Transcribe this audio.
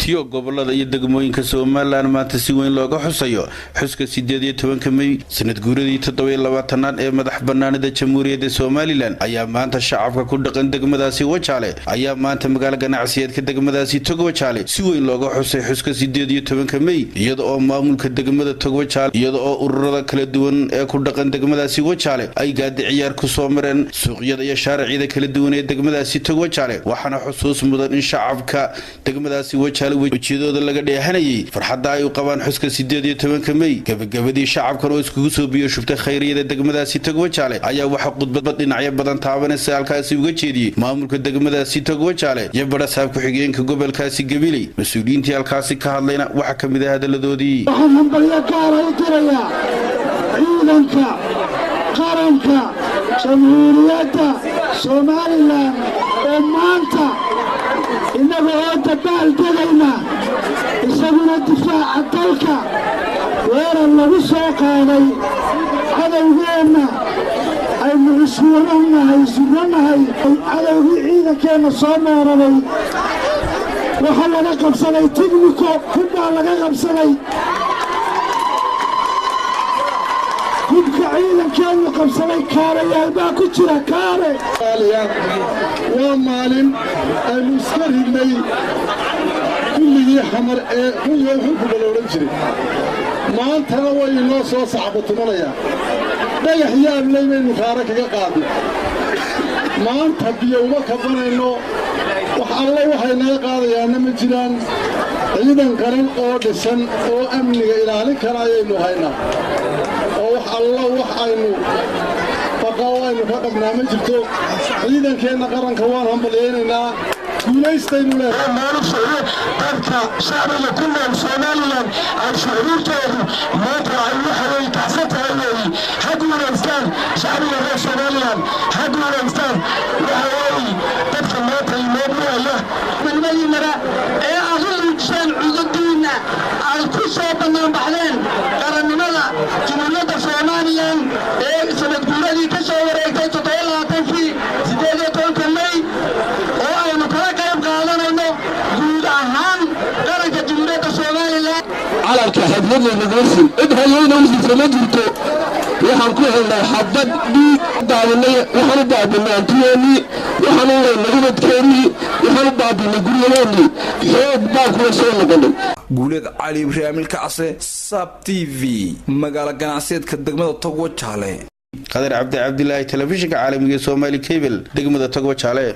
Tiyo gobolada iyo degmooyinka Somaliland maanta si weyn looga xusayo xuska 18-ka Mey, sanad guuradii 27aad ee madax banaanida Jamhuuriyadda Somaliland, ayaa maanta shacabka ku dhaqan degmadaasi Wajaale ayaa maanta magaalo ganacsiyeedka degmadaasi Togwajaale si weyn looga xusay xuska 18-ka Mey, iyada oo maamulka degmada Togwajaale, iyada oo ururada kala duwan ee ku dhaqan degmadaasi Wajaale ay gaadi ciyaar ku soo mareen suuqyada iyo shaaracyada kala duwan ee degmadaasi Togwajaale. Waxaana xusuus mudan in shacabka degmadaasi Wajaale wejiyadooda laga dheehanayay farxadda ay u qabaan xuska 18-ka Mey. Gabagabadii, shacabkan oo iskugu soo biyo shubtay khayriyada degmadaasi Togwajaale ayaa waxaa khudbad dhinacyo badan taabanaysa halkaasi uga jeediyey maamulka degmadaasi Togwajaale iyo barasaab ku-xigeenka gobolkaasi Gabiley. Mas-uuliyiintii halkaasi ka hadlayna waxaa ka mid ah hadaladoodii: Waxaan hambalyo gaara u dirayaa ciidanka qaranka Jamhuuriyadda Somaliland oo maanta innaga oo dabaal degayna isaguna difaaca dalka weerar lagu soo qaaday cadowgeenna aynu iswurannahay surrannahay. Cadowgii ciidankeenna soo meeraday waxaa laga qabsaday tigniko, hubbaa laga qabsaday. Hubka ciidankeennu qabsaday kaarayaal baa ku jira kaare. Waa maalin aynu iska ridnay kulligii Xamar ee xunyo xunkuba la odhan jiray. Maantana way inoo soo sacbatumanayaan. Dhagax yaabley baynu kaara kaga qaadnay. Maanta biyo uma kabanayno, wax alle waxay naga qaadayaanna ma jiraan. Ciidan qaran oo dhisan oo amniga ilaalin kara ayaynu haynaa, oo wax allo wax aynu baqa oo aynu ka qabnaa ma jirto. Ciidankeenna qaranka waan hambalyaynaynaa, guulaystaynu leedahay. Maalin shucuur dadka shacbiga ku nool Somaliland ay shucuurtoodu maanta ay waxa way kacsan tahay weeyi. Ha guulaystaan shacbiga reer Somaliland, ha guulaystaan. Waxa weeye dadka maanta inoo buaya midnimadiinaba ee aad u muujiseen cudadiinna aad ku soo bannaanbaxdeen qarannimada Jamhuuriyadda Somaliland ee sanadguuradii ka soo wareegtay 27-kii 18-ka Mey, oo aynu kala qayb qaadanayno guud ahaan qaranka Jamhuuriyadda Somaliland. Calanka xafladna naguma sin, cid halyeyna u siisa ma jirto. Waxaan ku helnay xabad dhiig daadinay, waxaan u baabinay hantiyeennii, waxaan u leynay ubadkeennii, waxaan u baabinay guryaheennii. Xoog baan kula soo noqonay. Guuleed Cali Ibraahimil Kacse, Sab TV, magaalo ganacsiyeedka degmada Togwajaale. Qadar Cabdi Cabdilaahi, telefishinka caalamiga ee Soomaali Cable, degmada Togwajaale.